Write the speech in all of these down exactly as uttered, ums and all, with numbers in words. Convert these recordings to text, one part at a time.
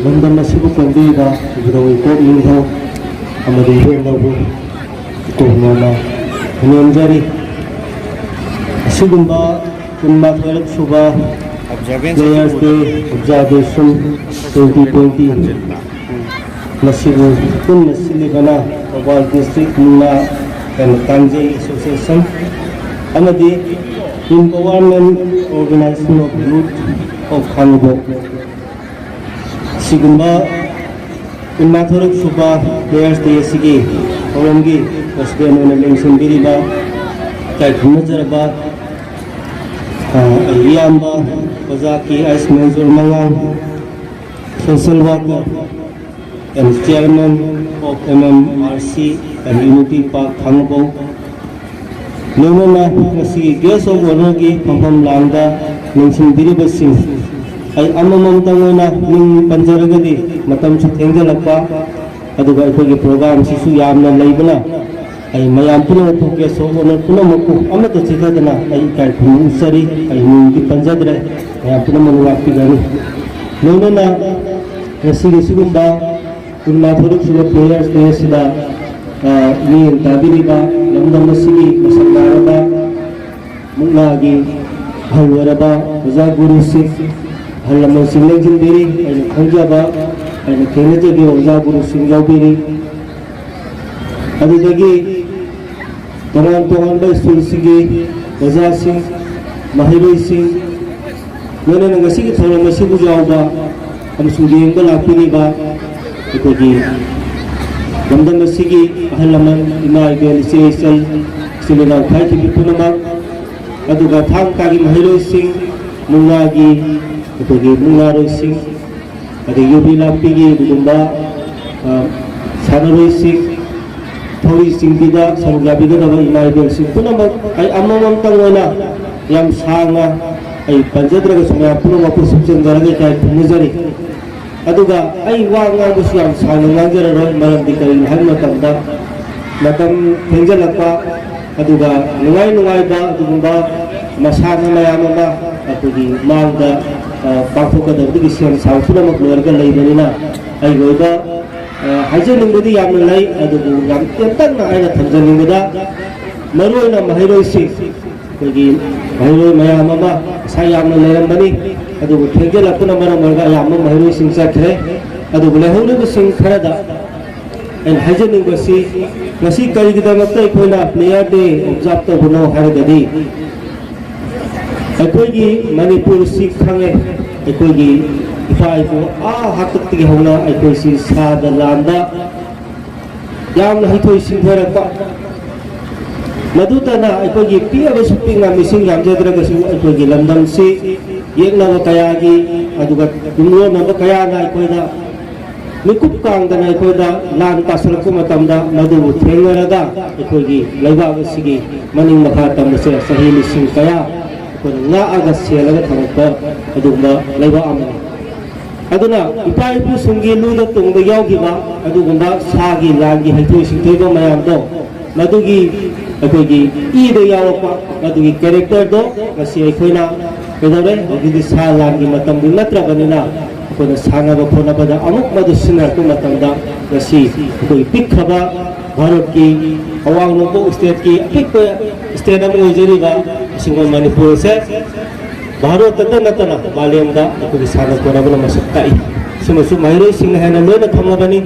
ꯂꯝꯗꯝ ꯑꯁꯤꯕꯨ ꯀꯣꯝꯕꯤꯔꯤꯕ ꯏꯕꯨꯙꯧ ꯏꯄꯣꯛ ꯅꯤꯡꯊꯧ ꯑꯃꯗꯤ ꯏꯕꯦꯟꯗꯧꯕꯨ ꯏꯀꯣꯛ ꯅꯧꯅ ꯅꯦꯝꯖꯔꯤ꯫ ꯑꯁꯤꯒꯨꯝꯕ ꯀꯨꯟꯃꯥꯊꯣꯏꯔꯛ ꯁꯨꯕ Players Day Observation twenty twenty ꯃꯁꯤꯕꯨ ꯄꯨꯟꯅ ꯁꯤꯜꯂꯤꯕꯅ ꯊꯧꯕꯥꯜ District ꯃꯨꯛꯅꯥ and ꯀꯥꯡꯖꯩ Association ꯑꯃꯗꯤ Empowerment Organization of Youth of ꯈꯥꯡꯉꯕꯣꯛ꯫ ꯑꯁꯤꯒꯨꯝꯕ ꯀꯨꯟꯃꯥꯊꯣꯏꯔꯛ ꯁꯨꯕ Players Day ꯑꯁꯤꯒꯤ ꯊꯧꯔꯝꯒꯤ President ꯑꯣꯏꯅ ꯂꯦꯡꯁꯤꯟꯕꯤꯔꯤꯕ ꯏꯀꯥꯏ ꯈꯨꯝꯅꯖꯔꯕ, ꯑ, ꯑꯩꯒꯤ ꯏꯌꯥꯝꯕ ꯑꯣꯖꯥ ꯀꯦ H Manzoor ꯃꯉꯥꯡ, Social Worker and Chairman of M M R C and Unity Park ꯈꯥꯡꯉꯕꯣꯛ, ꯂꯣꯏꯅꯅ ꯉꯁꯤꯒꯤ Guest of Honourꯒꯤ ꯐꯝꯐꯝ ꯂꯥꯡꯗ ꯂꯦꯡꯁꯤꯟꯕꯤꯔꯤꯕꯁꯤꯡ, ꯑꯩ ꯑꯃꯃꯝꯇꯪ ꯑꯣꯏꯅ ꯃꯤꯡ ꯄꯟꯖꯔꯒꯗꯤ ꯃꯇꯝꯁꯨ ꯊꯦꯡꯖꯤꯜꯂꯛꯄ, ꯑꯗꯨꯒ ꯑꯩꯈꯣꯏꯒꯤ programmeꯁꯤꯁꯨ ꯌꯥꯝꯅ ꯂꯩꯕꯅ, ꯑꯩ ꯃꯌꯥꯝ ꯄꯨꯝꯅꯃꯛꯄꯨ, Guest of Honour ꯄꯨꯝꯅꯃꯛꯄꯨ ꯑꯃꯠꯇ ꯆꯤꯊꯗꯅ ꯑꯩ ꯏꯀꯥꯏ ꯈꯨꯝꯅꯕ ꯎꯠꯆꯔꯤ꯫ ꯑꯩ ꯃꯤꯡꯗꯤ ꯄꯟꯖꯗ꯭ꯔꯦ, ꯃꯌꯥꯝ ꯄꯨꯝꯅꯃꯛꯅ ꯉꯥꯛꯄꯤꯒꯅꯤ꯫ ꯂꯣꯏꯅꯅ ꯉꯁꯤꯒꯤ ꯁꯤꯒꯨꯝꯕ ꯀꯨꯟꯃꯥꯊꯣꯏꯔꯛ ꯁꯨꯕ Players Day ꯑꯁꯤꯗ, ꯑ, ꯃꯤꯠꯌꯦꯡ ꯇꯥꯕꯤꯔꯤꯕ ꯂꯝꯗꯝ ꯑꯁꯤꯒꯤ ꯃꯁꯛ ꯅꯥꯏꯔꯕ ꯃꯨꯛꯅꯥꯒꯤ ꯑꯍꯜ ꯑꯣꯏꯔꯕ ꯑꯣꯖꯥ ꯒꯨꯔꯨꯁꯤꯡ, ꯑꯍꯜ ꯂꯃꯟꯁꯤꯡ ꯂꯦꯡꯁꯤꯟꯕꯤꯔꯤ꯫ ꯑꯩꯅ ꯈꯪꯖꯕ, ꯑꯩꯅ ꯊꯦꯡꯅꯖꯈꯤꯕ ꯑꯣꯖꯥ ꯒꯨꯔꯨꯁꯤꯡ ꯌꯥꯎꯕꯤꯔꯤ꯫ ꯑꯗꯨꯗꯒꯤ ꯇꯣꯉꯥꯟ ꯇꯣꯉꯥꯟꯕ schoolꯁꯤꯡꯒꯤ ꯑꯣꯖꯥꯁꯤꯡ, ꯃꯍꯩꯔꯣꯏꯁꯤꯡ, ꯂꯣꯏꯅꯅ ꯉꯁꯤꯒꯤ ꯊꯧꯔꯝ ꯑꯁꯤꯕꯨ ꯌꯥꯎꯕ ꯑꯃꯁꯨꯡ ꯌꯦꯡꯕ ꯂꯥꯛꯄꯤꯔꯤꯕ ꯑꯩꯈꯣꯏꯒꯤ ꯂꯝꯗꯝ ꯑꯁꯤꯒꯤ ꯑꯍꯜ ꯂꯃꯟ, ꯏꯃꯥ ꯏꯕꯦꯜ, ꯏꯆꯦ ꯏꯆꯜ, ꯏꯆꯤꯜ ꯏꯅꯥꯎ ꯈ꯭ꯋꯥꯏꯊꯤꯕꯤ ꯄꯨꯝꯅꯃꯛ, ꯑꯗꯨꯒ ꯊꯥꯡ ꯇꯥꯒꯤ ꯃꯍꯩꯔꯣꯏꯁꯤꯡ, ꯃꯨꯛꯅꯥꯒꯤ ꯑꯩꯈꯣꯏꯒꯤ ꯃꯨꯛꯅꯥꯔꯣꯏꯁꯤꯡ, ꯑꯗꯩ ꯌꯨꯕꯤ ꯂꯥꯛꯄꯤꯒꯤ ꯑꯗꯨꯒꯨꯝꯕ, ꯑ, ꯁꯥꯟꯅꯔꯣꯏꯁꯤꯡ, ꯊꯧꯔꯤ ꯆꯤꯡꯕꯤꯗ ꯁꯔꯨꯛ ꯌꯥꯕꯤꯒꯗꯕ ꯏꯃꯥ ꯏꯕꯦꯜꯁꯤꯡ ꯄꯨꯝꯅꯃꯛ ꯑꯩ ꯑꯃꯃꯝꯇꯪ ꯑꯣꯏꯅ ꯌꯥꯝ ꯁꯥꯡꯅ ꯑꯩ ꯄꯟꯖꯗ꯭ꯔꯒꯁꯨ ꯃꯌꯥꯝ ꯄꯨꯝꯅꯃꯛꯄꯨ ꯁꯨꯞꯆꯟꯖꯔꯒ ꯏꯀꯥꯏ ꯈꯨꯝꯅꯖꯔꯤ꯫ ꯑꯗꯨꯒ ꯑꯩ ꯋꯥ ꯉꯥꯡꯕꯁꯨ ꯌꯥꯝ ꯁꯥꯡꯅ ꯉꯥꯡꯖꯔꯔꯣꯏ, ꯃꯔꯝꯗꯤ ꯀꯔꯤꯒꯤꯅꯣ ꯍꯥꯏꯕ ꯃꯇꯝꯗ ꯃꯇꯝ ꯊꯦꯡꯖꯤꯜꯂꯛꯄ, ꯑꯗꯨꯒ ꯅꯨꯡꯉꯥꯏ ꯅꯨꯡꯉꯥꯏꯕ ꯑꯗꯨꯒꯨꯝꯕ ꯃꯁꯥꯟꯅ ꯃꯌꯥꯝ ꯑꯃ ꯑꯩꯈꯣꯏꯒꯤ ꯃꯥꯡꯗ ꯄꯥꯡꯊꯣꯛꯀꯗꯕꯗꯒꯤ ꯁꯦꯝ ꯁꯥꯕ ꯄꯨꯝꯅꯃꯛ ꯂꯣꯏꯔꯒ ꯂꯩꯕꯅꯤꯅ, ꯑꯩꯒꯤ ꯑꯣꯏꯕ ꯍꯥꯏꯖꯅꯤꯡꯕꯗꯤ ꯌꯥꯝꯅ ꯂꯩ꯫ ꯑꯗꯨꯕꯨ ꯌꯥꯝ ꯇꯦꯟꯇꯛꯅ ꯑꯩꯅ ꯊꯝꯖꯅꯤꯡꯕꯗ, ꯃꯔꯨꯑꯣꯏꯅ ꯃꯍꯩꯔꯣꯏꯁꯤꯡ, ꯑꯩꯈꯣꯏꯒꯤ ꯃꯍꯩꯔꯣꯏ ꯃꯌꯥꯝ ꯑꯃ ꯉꯁꯥꯏ ꯌꯥꯝꯅ ꯂꯩꯔꯝꯕꯅꯤ, ꯑꯗꯨꯕꯨ ꯊꯦꯡꯖꯤꯜꯂꯛꯄꯅ ꯃꯔꯝ ꯑꯣꯏꯔꯒ ꯑꯌꯥꯝꯕ ꯃꯍꯩꯔꯣꯏꯁꯤꯡ ꯆꯠꯈ꯭ꯔꯦ꯫ ꯑꯗꯨꯕꯨ ꯂꯩꯍꯧꯔꯤꯕꯁꯤꯡ ꯈꯔꯗ ꯑꯩꯅ ꯍꯥꯏꯖꯅꯤꯡꯕꯁꯤ, ꯉꯁꯤ ꯀꯔꯤꯒꯤꯗꯃꯛꯇ ꯑꯩꯈꯣꯏꯅ Player Day observe ꯇꯧꯕꯅꯣ ꯍꯥꯏꯔꯒꯗꯤ, ꯑꯩꯈꯣꯏꯒꯤ ꯃꯅꯤꯄꯨꯔꯁꯤ ꯈꯪꯉꯦ, ꯑꯩꯈꯣꯏꯒꯤ ꯏꯄꯥ ꯏꯄꯨ ꯑꯥ ꯍꯥꯛꯇꯛꯇꯒꯤ ꯍꯧꯅ ꯑꯩꯈꯣꯏꯁꯤ ꯁꯥꯗ ꯂꯥꯟꯗ ꯌꯥꯝꯅ ꯍꯩꯊꯣꯏ ꯁꯤꯡꯊꯣꯏꯔꯛꯄ, ꯃꯗꯨꯇꯅ ꯑꯩꯈꯣꯏꯒꯤ ꯄꯤꯛꯑꯕꯁꯨ ꯄꯤꯛꯅ ꯃꯤꯁꯤꯡ ꯌꯥꯝꯖꯗ꯭ꯔꯒꯁꯨ ꯑꯩꯈꯣꯏꯒꯤ ꯂꯝꯗꯝꯁꯤ ꯌꯦꯛꯅꯕ ꯀꯌꯥꯒꯤ, ꯑꯗꯨꯒ ꯌꯨꯝꯂꯣꯟꯅꯕ ꯀꯌꯥꯅ ꯑꯩꯈꯣꯏꯗ ꯃꯤꯀꯨꯞ ꯀꯥꯡꯗꯅ ꯑꯩꯈꯣꯏꯗ ꯂꯥꯟ ꯇꯥꯁꯜꯂꯛꯄ ꯃꯇꯝꯗ ꯃꯗꯨꯕꯨ ꯊꯦꯡꯅꯔꯒ ꯑꯩꯈꯣꯏꯒꯤ ꯂꯩꯕꯥꯛ ꯑꯁꯤꯒꯤ ꯃꯅꯤꯡ ꯃꯈꯥ ꯇꯝꯕꯁꯦ ꯆꯍꯤ ꯂꯤꯁꯤꯡ ꯀꯌꯥ ꯑꯩꯈꯣꯏꯅ ꯉꯥꯛꯑꯒ ꯁꯦꯜꯂꯒ ꯊꯝꯃꯛꯄ ꯑꯗꯨꯒꯨꯝꯕ ꯂꯩꯕꯥꯛ ꯑꯃꯅꯤ꯫ ꯑꯗꯨꯅ ꯏꯄꯥ ꯏꯄꯨꯁꯤꯡꯒꯤ ꯂꯨꯗ ꯇꯣꯡꯗ ꯌꯥꯎꯈꯤꯕ ꯑꯗꯨꯒꯨꯝꯕ ꯁꯥꯒꯤ ꯂꯥꯟꯒꯤ ꯍꯩꯊꯣꯏ ꯁꯤꯡꯊꯣꯏꯕ ꯃꯌꯥꯝꯗꯣ, ꯃꯗꯨꯒꯤ ꯑꯩꯈꯣꯏꯒꯤ ꯏꯗ ꯌꯥꯎꯔꯛꯄ ꯃꯗꯨꯒꯤ characterꯗꯣ ꯉꯁꯤ ꯑꯩꯈꯣꯏꯅ ꯀꯩꯗꯧꯔꯦ? ꯍꯧꯖꯤꯛꯇꯤ ꯁꯥ ꯂꯥꯟꯒꯤ ꯃꯇꯝꯗꯤ ꯅꯠꯇ꯭ꯔꯕꯅꯤꯅ, ꯑꯩꯈꯣꯏꯅ ꯁꯥꯟꯅꯕ ꯈꯣꯠꯅꯕꯗ ꯑꯃꯨꯛ ꯃꯗꯨ ꯁꯤꯖꯤꯟꯅꯔꯛꯄ ꯃꯇꯝꯗ, ꯉꯁꯤ ꯑꯩꯈꯣꯏ ꯄꯤꯛꯈ꯭ꯔꯕ ꯚꯥꯔꯠꯀꯤ ꯑꯋꯥꯡ ꯅꯣꯡꯄꯣꯛ stateꯀꯤ ꯑꯄꯤꯛꯄ state ꯑꯃ ꯑꯣꯏꯖꯔꯤꯕ ꯑꯁꯤꯒꯨꯝꯕ ꯃꯅꯤꯄꯨꯔ ꯑꯁꯦ ꯚꯥꯔꯠꯇꯇ ꯅꯠꯇꯅ ꯃꯥꯂꯦꯝꯗ ꯑꯩꯈꯣꯏꯒꯤ ꯁꯥꯟꯅ ꯈꯣꯠꯅꯕꯅ ꯃꯁꯛ ꯇꯥꯛꯏ꯫ ꯁꯤꯃꯁꯨ ꯃꯍꯩꯔꯣꯏꯁꯤꯡꯅ ꯍꯦꯟꯅ ꯂꯣꯏꯅ ꯈꯪꯂꯕꯅꯤ꯫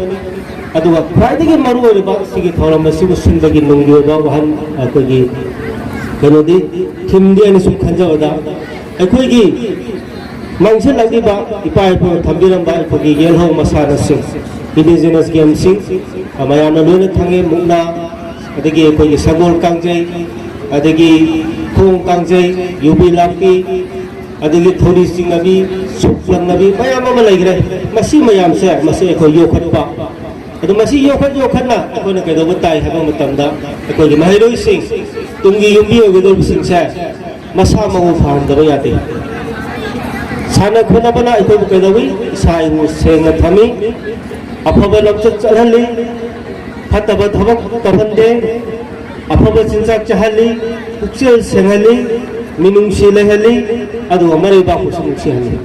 ꯑꯗꯨꯒ ꯈ꯭ꯋꯥꯏꯗꯒꯤ ꯃꯔꯨꯑꯣꯏꯔꯤꯕ ꯁꯤꯒꯤ ꯊꯧꯔꯝ ꯑꯁꯤꯕꯨ ꯁꯤꯟꯕꯒꯤ ꯅꯨꯡꯒꯤ ꯑꯣꯏꯕ ꯋꯥꯍꯟ ꯑꯩꯈꯣꯏꯒꯤ ꯀꯩꯅꯣꯗꯤ, themeꯗꯤ ꯑꯩꯅ ꯁꯨꯝ ꯈꯟꯖꯕꯗ, ꯑꯩꯈꯣꯏꯒꯤ ꯃꯥꯡꯁꯤꯜꯂꯛꯂꯤꯕ ꯏꯄꯥ ꯏꯄꯨꯅ ꯊꯝꯕꯤꯔꯝꯕ ꯑꯩꯈꯣꯏꯒꯤ ꯌꯦꯜꯍꯧ ꯃꯁꯥꯟꯅꯁꯤꯡ, indigenous gamesꯁꯤꯡ, ꯃꯌꯥꯝꯅ ꯂꯣꯏꯅ ꯈꯪꯉꯤ, ꯃꯨꯛꯅꯥ, ꯑꯗꯒꯤ ꯑꯩꯈꯣꯏꯒꯤ ꯁꯒꯣꯜ ꯀꯥꯡꯖꯩ, ꯑꯗꯒꯤ ꯈꯣꯡ ꯀꯥꯡꯖꯩ, ꯌꯨꯕꯤ ꯂꯥꯛꯄꯤ, ꯑꯗꯒꯤ ꯊꯧꯔꯤ ꯆꯤꯡꯅꯕꯤ, ꯁꯨꯛ ꯂꯪꯅꯕꯤ ꯃꯌꯥꯝ ꯑꯃ ꯂꯩꯈ꯭ꯔꯦ꯫ ꯃꯁꯤ ꯃꯌꯥꯝꯁꯦ, ꯃꯁꯤ ꯑꯩꯈꯣꯏ ꯌꯣꯛꯈꯠꯄ, ꯑꯗꯨ ꯃꯁꯤ ꯌꯣꯛꯈꯠ ꯌꯣꯛꯈꯠꯅ ꯑꯩꯈꯣꯏꯅ ꯀꯩꯗꯧꯕ ꯇꯥꯏ ꯍꯥꯏꯕ ꯃꯇꯝꯗ, ꯑꯩꯈꯣꯏꯒꯤ ꯃꯍꯩꯔꯣꯏꯁꯤꯡ, ꯇꯨꯡꯒꯤ ꯌꯨꯝꯕꯤ ꯑꯣꯏꯒꯗꯧꯔꯤꯕꯁꯤꯡꯁꯦ ꯃꯁꯥ ꯃꯎ ꯐꯍꯟꯗꯕ ꯌꯥꯗꯦ꯫ ꯁꯥꯟꯅ ꯈꯣꯠꯅꯕꯅ ꯑꯩꯈꯣꯏꯕꯨ ꯀꯩꯗꯧꯏ? ꯏꯁꯥ ꯏꯉꯨ ꯁꯦꯡꯅ ꯊꯝꯃꯤ, ꯑꯐꯕ ꯂꯝꯆꯠ ꯆꯠꯍꯜꯂꯤ, ꯐꯠꯇꯕ ꯊꯕꯛ ꯇꯧꯍꯟꯗꯦ, ꯑꯐꯕ ꯆꯤꯟꯖꯥꯛ ꯆꯥꯍꯜꯂꯤ, ꯄꯨꯛꯆꯦꯜ ꯁꯦꯡꯍꯜꯂꯤ꯫ ꯃꯤꯅꯨꯡꯁꯤ ꯂꯩꯍꯜꯂꯤ, ꯑꯗꯨꯒ ꯃꯔꯩꯕꯥꯛꯄꯨꯁꯨ ꯅꯨꯡꯁꯤꯍꯜꯂꯤ꯫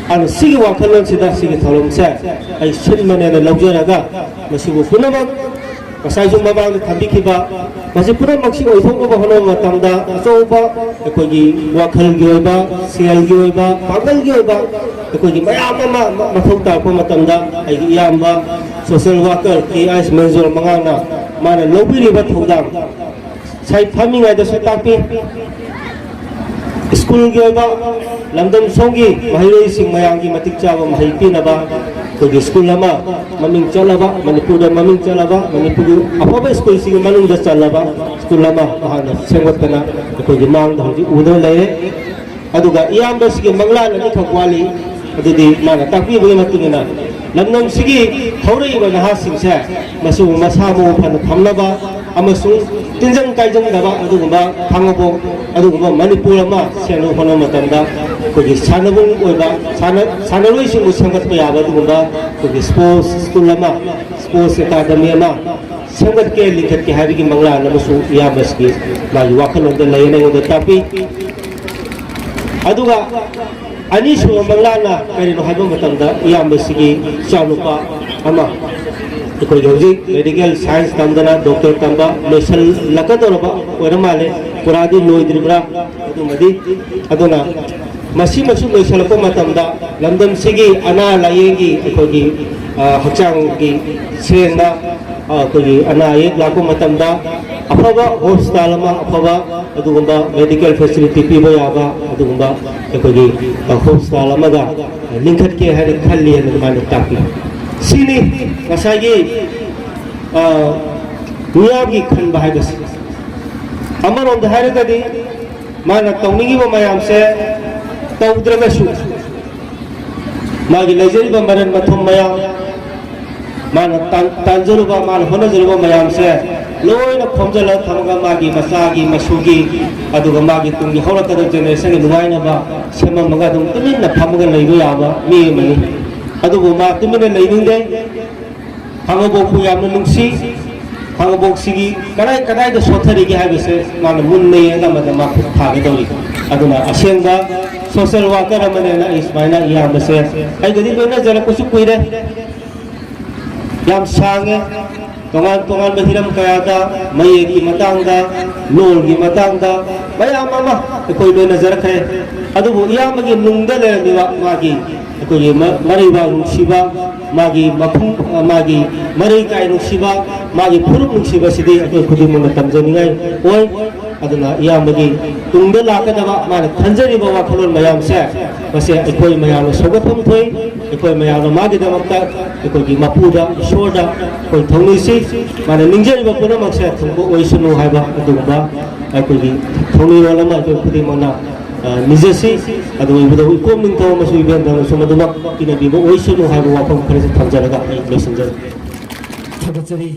ꯑꯗꯨꯅ ꯁꯤꯒꯤ ꯋꯥꯈꯜꯂꯣꯟꯁꯤꯗ ꯁꯤꯒꯤ ꯊꯧꯔꯝꯁꯦ ꯑꯩ ꯁꯤꯟꯕꯅꯦꯅ ꯂꯧꯖꯔꯒ, ꯃꯁꯤꯕꯨ ꯄꯨꯝꯅꯃꯛ ꯉꯁꯥꯏꯁꯨ ꯃꯃꯥꯡꯗ ꯊꯝꯕꯤꯈꯤꯕ, ꯃꯁꯤ ꯄꯨꯝꯅꯃꯛꯁꯤ ꯑꯣꯏꯊꯣꯛꯅꯕ ꯍꯣꯠꯅꯕ ꯃꯇꯝꯗ ꯑꯆꯧꯕ ꯑꯩꯈꯣꯏꯒꯤ ꯋꯥꯈꯜꯒꯤ ꯑꯣꯏꯕ, ꯁꯦꯜꯒꯤ ꯑꯣꯏꯕ, ꯄꯥꯡꯒꯜꯒꯤ ꯑꯣꯏꯕ ꯑꯩꯈꯣꯏꯒꯤ ꯃꯌꯥꯝ ꯑꯃ ꯃꯊꯧ ꯇꯥꯔꯛꯄ ꯃꯇꯝꯗ, ꯑꯩꯒꯤ ꯏꯌꯥꯝꯕ ꯁꯣꯁꯤꯌꯦꯜ ꯋꯥꯀꯔ ꯀꯦ ꯑꯥꯏ ꯃꯟꯖꯨꯔ ꯃꯉꯥꯡꯅ ꯃꯥꯅ ꯂꯧꯕꯤꯔꯤꯕ ꯊꯧꯗꯥꯡ, ꯉꯁꯥꯏ ꯐꯝꯃꯤꯉꯩꯗꯁꯨ ꯇꯥꯛꯄꯤ, ꯁ꯭ꯀꯨꯜꯒꯤ ꯑꯣꯏꯕ ꯂꯝꯗꯝ ꯁꯣꯝꯒꯤ ꯃꯍꯩꯔꯣꯏꯁꯤꯡ ꯃꯌꯥꯝꯒꯤ ꯃꯇꯤꯛ ꯆꯥꯕ ꯃꯍꯩ ꯄꯤꯅꯕ ꯑꯩꯈꯣꯏꯒꯤ ꯁ꯭ꯀꯨꯜ ꯑꯃ ꯃꯃꯤꯡ ꯆꯠꯂꯕ, ꯃꯅꯤꯄꯨꯔꯗ ꯃꯃꯤꯡ ꯆꯠꯂꯕ, ꯃꯅꯤꯄꯨꯔꯒꯤ ꯑꯐꯕ ꯁ꯭ꯀꯨꯜꯁꯤꯡꯒꯤ ꯃꯅꯨꯡꯗ ꯆꯜꯂꯕ ꯁ꯭ꯀꯨꯜ ꯑꯃ ꯃꯍꯥꯛꯅ ꯁꯦꯝꯒꯠꯇꯅ ꯑꯩꯈꯣꯏꯒꯤ ꯃꯥꯡꯗ ꯍꯧꯖꯤꯛ ꯎꯗꯨꯅ ꯂꯩꯔꯦ꯫ ꯑꯗꯨꯒ ꯏꯌꯥꯝꯕꯁꯤꯒꯤ ꯃꯪꯂꯥꯟ ꯑꯅꯤꯈꯛ ꯋꯥꯠꯂꯤ꯫ ꯑꯗꯨꯗꯤ ꯃꯥꯅ ꯇꯥꯛꯄꯤꯕꯒꯤ ꯃꯇꯨꯡ ꯏꯟꯅ ꯂꯝꯗꯝꯁꯤꯒꯤ ꯍꯧꯔꯛꯏꯕ ꯅꯍꯥꯁꯤꯡꯁꯦ ꯃꯁꯤꯕꯨ ꯃꯁꯥ ꯃꯎ ꯐꯅ ꯊꯝꯅꯕ ꯑꯃꯁꯨꯡ ꯇꯤꯟꯖꯪ ꯀꯥꯏꯖꯪꯗꯕ ꯑꯗꯨꯒꯨꯝꯕ ꯈꯥꯡꯉꯕꯣꯛ ꯑꯗꯨꯒꯨꯝꯕ ꯃꯅꯤꯄꯨꯔ ꯑꯃ ꯁꯦꯝꯅꯕ ꯍꯣꯠꯅꯕ ꯃꯇꯝꯗ ꯑꯩꯈꯣꯏꯒꯤ ꯁꯥꯟꯅꯕꯨꯡ ꯑꯣꯏꯕ ꯁꯥꯟꯅ-, ꯁꯥꯟꯅꯔꯣꯏꯁꯤꯡꯕꯨ ꯁꯦꯝꯒꯠꯄ ꯌꯥꯕ ꯑꯗꯨꯒꯨꯝꯕ ꯑꯩꯈꯣꯏꯒꯤ ꯁ꯭ꯄꯣꯔꯠꯁ ꯁ꯭ꯀꯨꯜ ꯑꯃ, ꯁ꯭ꯄꯣꯔꯠꯁ ꯑꯦꯀꯥꯗꯃꯤ ꯑꯃ ꯁꯦꯝꯒꯠꯀꯦ, ꯂꯤꯡꯈꯠꯀꯦ ꯍꯥꯏꯕꯒꯤ ꯃꯪꯂꯥꯟ ꯑꯃꯁꯨ ꯏꯌꯥꯝꯕꯁꯤꯒꯤ ꯃꯥꯒꯤ ꯋꯥꯈꯜꯂꯣꯟꯗ ꯂꯩꯌꯦꯅ ꯑꯩꯉꯣꯟꯗ ꯇꯥꯛꯄꯤ꯫ ꯑꯗꯨꯒ ꯑꯅꯤꯁꯨꯕ ꯃꯪꯂꯥꯟꯅ ꯀꯔꯤꯅꯣ ꯍꯥꯏꯕ ꯃꯇꯝꯗ, ꯏꯌꯥꯝꯕꯁꯤꯒꯤ ꯏꯆꯥꯅꯨꯄꯥ ꯑꯃ ꯑꯩꯈꯣꯏꯒꯤ ꯍꯧꯖꯤꯛ ꯃꯦꯗꯤꯀꯦꯜ ꯁꯥꯏꯟꯁ ꯇꯝꯗꯅ ꯗꯣꯛꯇꯔ ꯇꯝꯕ ꯂꯣꯏꯁꯤꯜꯂꯛꯀꯗꯧꯔꯕ ꯑꯣꯏꯔ ꯃꯥꯜꯂꯦ, ꯄꯨꯔꯥꯗꯤ ꯂꯣꯏꯗ꯭ꯔꯤꯕ꯭ꯔꯥ, ꯑꯗꯨꯃꯗꯤ꯫ ꯑꯗꯨꯅ ꯃꯁꯤꯃꯁꯨ ꯂꯣꯏꯁꯤꯜꯂꯛꯄ ꯃꯇꯝꯗ ꯂꯝꯗꯝꯁꯤꯒꯤ ꯑꯅꯥ ꯂꯥꯏꯌꯦꯡꯒꯤ ꯑꯩꯈꯣꯏꯒꯤ, ꯑ, ꯍꯛꯆꯥꯡꯒꯤ ꯁꯦꯡꯅ, ꯑ, ꯑꯩꯈꯣꯏꯒꯤ ꯑꯅꯥ ꯑꯌꯦꯛ ꯂꯥꯛꯄ ꯃꯇꯝꯗ ꯑꯐꯕ ꯍꯣꯁꯄꯤꯇꯥꯜ ꯑꯃ, ꯑꯐꯕ ꯑꯗꯨꯒꯨꯝꯕ ꯃꯦꯗꯤꯀꯦꯜ ꯐꯦꯁꯤꯂꯤꯇꯤ ꯄꯤꯕ ꯌꯥꯕ ꯑꯗꯨꯒꯨꯝꯕ ꯑꯩꯈꯣꯏꯒꯤ, ꯑ, ꯍꯣꯁꯄꯤꯇꯥꯜ ꯑꯃꯒ ꯂꯤꯡꯈꯠꯀꯦ ꯍꯥꯏꯅ ꯈꯜꯂꯤ ꯍꯥꯏꯅ ꯑꯗꯨꯃꯥꯏꯅ ꯇꯥꯛꯄꯤ꯫ ꯁꯤꯅꯤ ꯉꯁꯥꯏꯒꯤ, ꯑ, ꯃꯤꯌꯥꯝꯒꯤ ꯈꯟꯕ ꯍꯥꯏꯕꯁꯤ꯫ ꯑꯃꯔꯣꯝꯗ ꯍꯥꯏꯔꯒꯗꯤ ꯃꯥꯅ ꯇꯧꯅꯤꯡꯉꯤꯕ ꯃꯌꯥꯝꯁꯦ ꯇꯧꯗ꯭ꯔꯒꯁꯨ, ꯃꯥꯒꯤ ꯂꯩꯖꯔꯤꯕ ꯃꯔꯟ ꯃꯊꯨꯝ ꯃꯌꯥꯝ, ꯃꯥꯅ ꯇꯥꯟ-, ꯇꯥꯟꯖꯔꯨꯕ, ꯃꯥꯅ ꯍꯣꯠꯅꯖꯔꯨꯕ ꯃꯌꯥꯝꯁꯦ ꯂꯣꯏꯅ ꯈꯣꯝꯖꯤꯜꯂꯒ ꯊꯝꯃꯒ, ꯃꯥꯒꯤ ꯃꯆꯥꯒꯤ, ꯃꯁꯨꯒꯤ, ꯑꯗꯨꯒ ꯃꯥꯒꯤ ꯇꯨꯡꯒꯤ ꯍꯧꯔꯛꯀꯗꯕ ꯖꯦꯅꯦꯔꯦꯁꯟꯒꯤ ꯅꯨꯡꯉꯥꯏꯅꯕ ꯁꯦꯝꯃꯝꯃꯒ ꯑꯗꯨꯝ ꯇꯨꯃꯤꯟꯅ ꯐꯝꯃꯒ ꯂꯩꯕ ꯌꯥꯕ ꯃꯤ ꯑꯃꯅꯤ꯫ ꯑꯗꯨꯕꯨ ꯃꯥ ꯇꯨꯃꯤꯟꯅ ꯂꯩꯅꯤꯡꯗꯦ꯫ ꯈꯥꯡꯉꯕꯣꯛꯄꯨ ꯌꯥꯝꯅ ꯅꯨꯡꯁꯤ꯫ ꯈꯥꯉꯕꯣꯛꯁꯤꯒꯤ ꯀꯗꯥꯏ ꯀꯗꯥꯏꯗ ꯁꯣꯠꯊꯔꯤꯒꯦ ꯍꯥꯏꯕꯁꯦ ꯃꯥꯅ ꯃꯨꯟꯅ ꯌꯦꯡꯉꯒ ꯑꯃꯗ ꯃꯥ ꯈꯨꯠ ꯊꯥꯒꯗꯧꯔꯤ꯫ ꯑꯗꯨꯅ ꯑꯁꯦꯡꯕ ꯁꯣꯁꯦꯜ ꯋꯥꯀꯔ ꯑꯃꯅꯦꯅ ꯑꯩ ꯁꯨꯃꯥꯏꯅ ꯏꯌꯥꯝꯕꯁꯦ ꯑꯩꯒꯗꯤ ꯂꯣꯏꯅꯖꯔꯛꯄꯁꯨ ꯀꯨꯏꯔꯦ꯫ ꯌꯥꯝ ꯁꯥꯡꯉꯦ꯫ ꯇꯣꯉꯥꯟ ꯇꯣꯉꯥꯟꯕ ꯍꯤꯔꯝ ꯀꯌꯥꯗ, ꯃꯌꯦꯛꯀꯤ ꯃꯇꯥꯡꯗ, ꯂꯣꯜꯒꯤ ꯃꯇꯥꯡꯗ ꯃꯌꯥꯝ ꯑꯃ ꯑꯩꯈꯣꯏ ꯂꯣꯏꯅꯖꯔꯛꯈ꯭ꯔꯦ꯫ ꯑꯗꯨꯕꯨ ꯏꯌꯥꯝꯕꯒꯤ ꯅꯨꯡꯗ ꯂꯩꯔꯝꯃꯤꯕ ꯃꯥꯒꯤ ꯑꯩꯈꯣꯏꯒꯤ ꯃ-, ꯃꯔꯩꯕꯥꯛ ꯅꯨꯡꯁꯤꯕ, ꯃꯥꯒꯤ ꯃꯐꯝ, ꯃꯥꯒꯤ ꯃꯔꯩ ꯀꯥꯏ ꯅꯨꯡꯁꯤꯕ, ꯃꯥꯒꯤ ꯐꯨꯔꯨꯞ ꯅꯨꯡꯁꯤꯕꯁꯤꯗꯤ ꯑꯩꯈꯣꯏ ꯈꯨꯗꯤꯡꯃꯛꯅ ꯇꯝꯖꯅꯤꯡꯉꯥꯏ ꯑꯣꯏ꯫ ꯑꯗꯨꯅ ꯏꯌꯥꯝꯕꯒꯤ ꯇꯨꯡꯗ ꯂꯥꯛꯀꯗꯕ ꯃꯥꯅ ꯈꯟꯖꯔꯤꯕ ꯋꯥꯈꯜꯂꯣꯟ ꯃꯌꯥꯝꯁꯦ, ꯃꯁꯦ ꯑꯩꯈꯣꯏ ꯃꯌꯥꯝꯅ ꯁꯧꯒꯠꯐꯝ ꯊꯣꯛꯏ꯫ ꯑꯩꯈꯣꯏ ꯃꯌꯥꯝꯅ ꯃꯥꯒꯤꯗꯃꯛꯇ ꯑꯩꯈꯣꯏꯒꯤ ꯃꯄꯨꯗ, ꯏꯁꯣꯔꯗ ꯑꯩꯈꯣꯏ ꯊꯧꯅꯤꯁꯤ꯫ ꯃꯥꯅ ꯅꯤꯡꯖꯔꯤꯕ ꯄꯨꯝꯅꯃꯛꯁꯦ ꯊꯨꯡꯕ ꯑꯣꯏꯁꯅꯨ ꯍꯥꯏꯕ ꯑꯗꯨꯒꯨꯝꯕ ꯑꯩꯈꯣꯏꯒꯤ ꯊꯧꯅꯤꯔꯣꯜ ꯑꯃ ꯑꯩꯈꯣꯏ ꯈꯨꯗꯤꯡꯃꯛꯅ, ꯑ, ꯅꯤꯖꯁꯤ꯫ ꯑꯗꯨ ꯑꯣꯏꯕꯗ ꯏꯀꯣꯝ ꯅꯤꯡꯊꯧ ꯑꯃꯁꯨꯡ ꯏꯕꯦꯟꯗꯧꯅꯁꯨ ꯃꯗꯨꯃꯛ ꯄꯤꯅꯕꯤꯕ ꯑꯣꯏꯁꯅꯨ ꯍꯥꯏꯕ ꯋꯥꯐꯝ ꯈꯔꯁꯨ ꯊꯝꯖꯔꯒ ꯑꯩ ꯂꯣꯏꯁꯤꯟꯖꯔꯒꯦ꯫ ꯊꯥꯒꯠꯆꯔꯤ꯫